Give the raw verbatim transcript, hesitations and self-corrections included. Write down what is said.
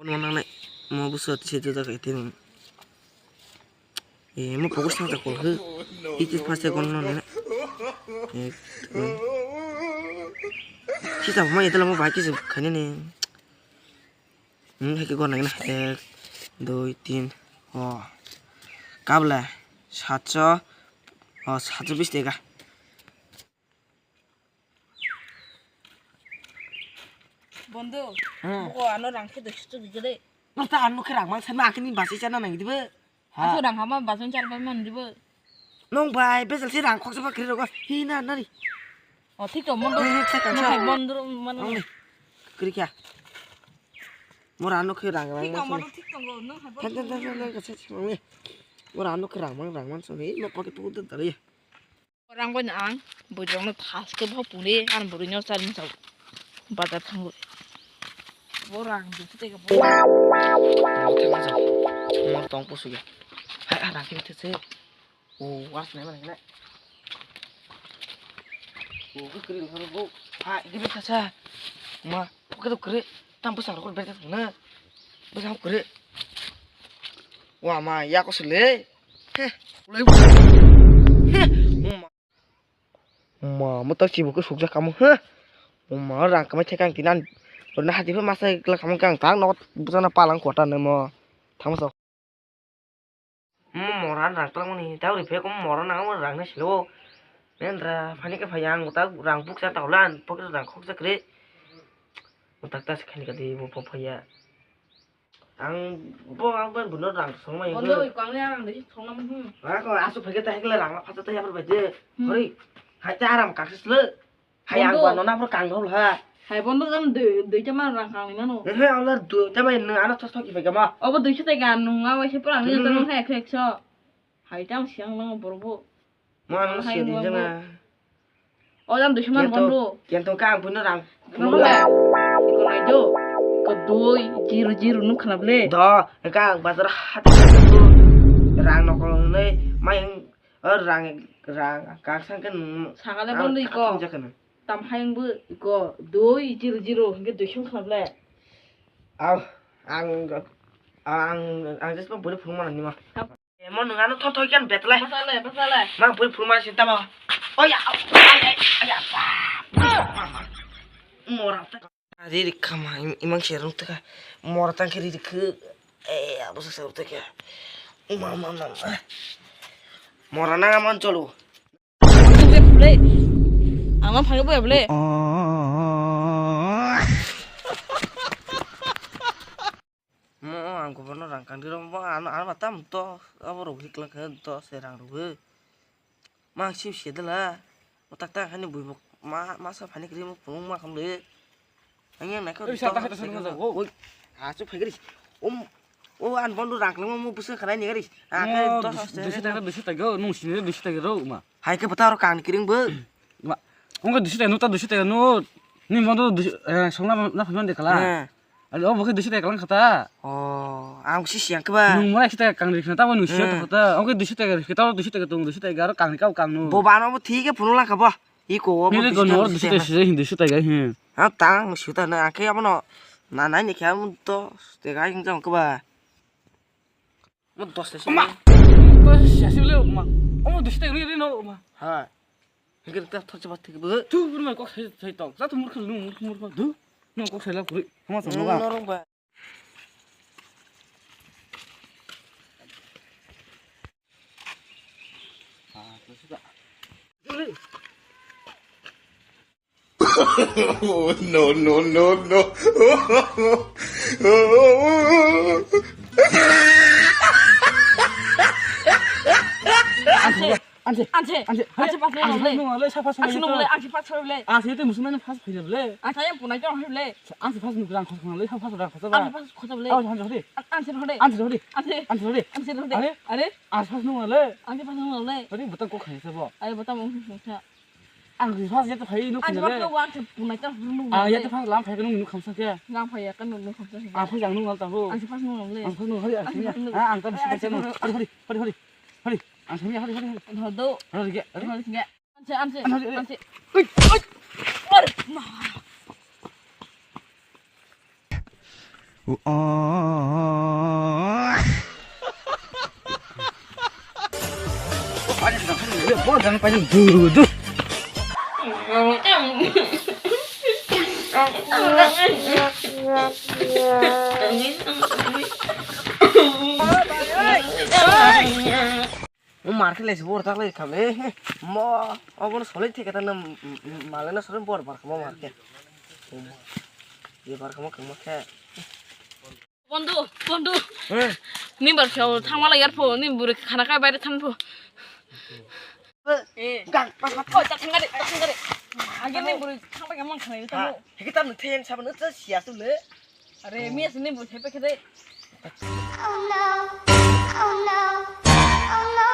Mo nangnai, mo buso se juda kai tini. Eh, mo pogo sang ta kol he. Iti first e kon nangnai. Eh, kita mo itala mo baki se khani ne. Hmm, hai ke kon nangnai. Ek, dui, tin. Oh. Kabla. Satso. Oh, satso bis tega. Bondo, hmm. Buko ano rang khe doisu tu gede. Nota ano khe rang mang sama akini basi chana nang dibe. Ha. Aso rang hama bason char bai man dibe. Nong bai, besal si rang khoksa ba kri rogo. Hi na nari. O, thik to, Bondo. He, he, thik to, nong hai Bondo mano. Nong ni. Kri kya? Mora ano khe rang mang. Thik to, mang Bondo, thik to, nong hai Bondo. Thik, thik, thik, thik, thik, thik, thik, thik. Mora ano khe rang mang, rang mang so. He, no pocket tu de dali. Rang bai ang, bujrok no thas khe bo puni, ang bwrwi no chari no chao. Bazar thango. Bo rang di khe tega bo. Mor tong pusu ya. Hai, ah, rang khe these. O, was nai mana kena. O, ke kri lo bo. Ha, ini bisa sa. Ma, oke tu kri. Tam besar kor berkat na. Besar kri. Wa ma, ya ko sele. He, ulai. He, ma. Ma, mo tak chibu ke sukja kamu, ha? Ma, rang kamai thekang tinan. Rona hati phe masa ikla kamang kang tang nok bujana palang kota ne mo. Thang so. Mo moran rang tlang ni, tau ri phe ko moran nang mo rang ne silo. Nendra, phani ke phayang, tau rang buksa taulan, pocket rang khoksa kre. Utak tas khani kadi mo pho phaya. Ang bo ang ban buno rang songma yong. Bondo, iko ang yang dei songna mo, hmm. Ako asu phege ta hekle rang phato ta yapar baje. Hmm. Hori. Hai ta aram kak sle. Hai ang Bondo. Bano na por kang dol ha. Hai Bondo jam dei, dei jama rang kang ni mano. He, he, ang la dei jama no ano thos thos ki phege ma. Obo dei se tega nung a wai se pura ni. Hmm. Jam hai khek so. Hai jam siang lang bor bo. Mo ano hai se di mo jana. O jam dushman Bondo. Kento ka ang puno rang. Nokole. Iko nai do. Ko dui zero zero nuk khna ble. Do, ka ang bazar hat. Rang nokol nei, mayang, o rang, rang, kak sang ken. Sakale Bondo iko. Tam hayang bu iko dui zero zero hingke dushman khna ble. Au, ang, ang, ang jesma buri phung mana nima. Emo nung ano thotho ikan betlai. Basa le, basa le. Mang pui phulma sita ma. Oh ya, ay, ay, ay, ya. Mora ta. Ri ri kama, im-, imang serung ta. Mora tang kiri ri khu. Eh, abu sa sa ta kya. Ma, ma, ma, ma. Mora nang aman cholo. Ama phage bo ble. Mo ang kuborno rang kangdi rok bo ano ano tam to abo rok hikla khe to se rang rok. Mang sim se dela. Otak ta khani bui bok ma masa phani kri mo phung ma khamle. Ang yang naikho. Oi, sa ta khato sunu jago. Oi. Ha chu phai gri. Om o an Bondo rang kle mo busa khalai ni gri. A khe to sa se. Dusu ta dusu ta go nung sini dusu ta ro ma. Hai khe bata ro kang kring bo. Ma. Ong dusu ta nu ta dusu ta nu. Ni Bondo dusu songna na phai man de kala. Alo, obo khe duisu tai kalang kha ta. Oh, ang si siang khe ba. Nung mora si tai kang ri khna ta, bo nung siang ta kha ta. Obo khe duisu tai ri khna ta, duisu tai tung, duisu tai aro kang ri kau kang nu. Bo bano bo thik khe phunuk lang kha bo. Iko bo. Nini duisu go tai, nor duisu tai si, duisu tai ga hi. Ha, tang, duisu tai na, khe abono na nai ni khe amo to, te ga jang khe ba. Mo dos te si. Ma. Ko si si le ma. Omo duisu tai ri ri no ma. Ha. Hingke ta thok chaba thik bo. Tu bur ma kok sai sai tong. Sa tu murkha lu murkha murkha. Du. No kok sai la kuri. Hama sa no ga. Norong ba. Ah, tu suka. Oh, no, no, no, no. Anse, anse, anse, anse, anse, pas nung le. Nung le, sa pas nung le. Ang si te musulman pas phai le. Ang thayang punai tong le. Ang si pas nung rang khos le, sa pas rang khos ba. Ang si pas khos le. Ang si hode. Ang si hode. Ang si hode. Are, are. Ang si pas nung le. Ang si pas nung le. Are, botang kok khai sa bo. Are, botang mung sa. Ang si pas ya ta phai nuk khna le. Ang si pas lam phai nuk nuk khamsa khe. Lam phai ya kan nuk nuk khamsa khe. Ang phai jang nuk ngal ta ho. Ang si pas nuk le. Ang phai nuk hari ang si ya. Ang si pas nuk. Hari hari hari hari hari. Ang si ya hari hari hari. Hodo. Hari ge. Hari ge. Ang si ang si. Ang si. Ui ui. Mar. Ma. Mo mar khe lesi bor tak lai kham le. Mo obo no solai thik ta nam malena solai bor bar khamo mar khe. Ye bar khamo khamo khe. Bondu, bondu. Ni bar khe thangma lai yar pho, ni bure khana kai baire thang pho. Gang pas pat. Oh, ta thang gare, ta thang gare. Age ni bure thang ba khe mang khana yu ta. He ta no then sa no cha sia tu le. Are mi asini bure thepe khe de. Oh no, oh no, oh no,